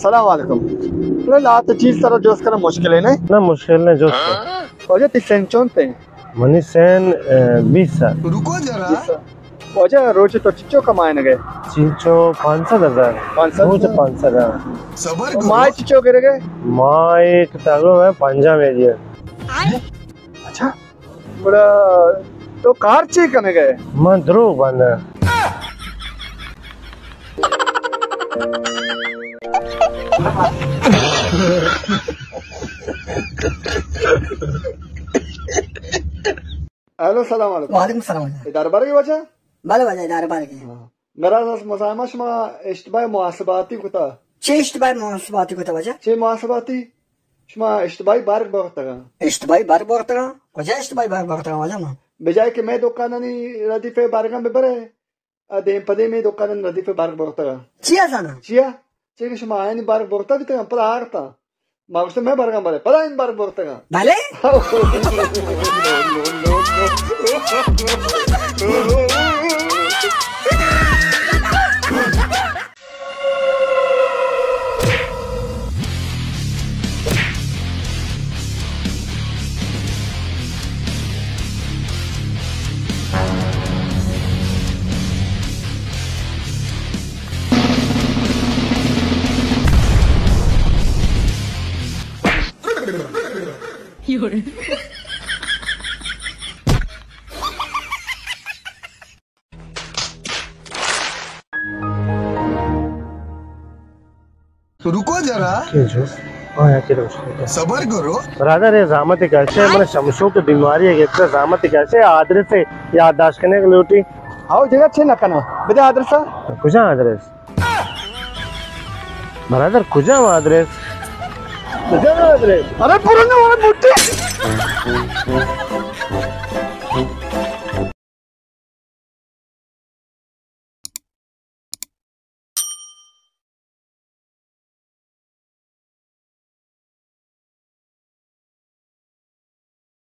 سلام علیکم۔ بلے لہتے چیز ترا جست کنگ مشکل اِنت، نہ؟ نہ، مشکل نہ اِنت، جست کن۔ واجہ، تئی سن چنت اِنت؟ منی سن، اے، بیست سال۔ بیست سال۔ واجہ، روچے تو چنچو کمائینگ ئے؟ چنچو پانچ سد ہزار۔ پانچ سد؟ روچے پانچ سد ہزار۔ ماہے چنچو گرگ ئے؟ ماہے تقریباً پنجاہ میلیون۔ اچھا۔ گڑا تو کار چے کنگ ئے؟ من دروگ بنداں۔ ہیلو، سلام علیکم۔ وعلیکم السلام واجہ۔ اے دربار ئے واجہ؟ بلے واجہ، دربار ئے۔ ہاں۔ گڑا از مزاحمت، شما اشتباہ محاسباتی کتا۔ چے اشتباہ محاسباتی کتا واجہ؟ چے محاسباتی؟ شما اشتباہی برگ برتگاں۔ اشتباہی برگ برتگاں؟ کجا اشتباہی برگ برتگاں واجہ من؟ بجائے کہ مئے دکانانی ردیفے برگاں ببرے، آ دیم پہ دیم مئے دکانانی ردیفے برگ برتگاں۔ چیا زاناں؟ چیا؟ چیا کہ شما آیانی برگ برتا بیتگاں، پدا آرتاں۔ ما گوشت، مئے برگاں برے، پدا آیانی برگ برتگاں۔ بلے؟ رکو ذرا۔ صبر کرو۔ برادر، اے زحمت کشے، من شمشو کہ بیماری ئے گپتہ، زحمت کشے، آدرس یادداشت کنگ لوٹی۔ ہاو جگہ چے نہ کناں، بدے آدرس۔ کجا آدرس؟ برادر، کجا آدرس؟ کجا آدرس؟ ارے پورا نہ ہوا مٹی۔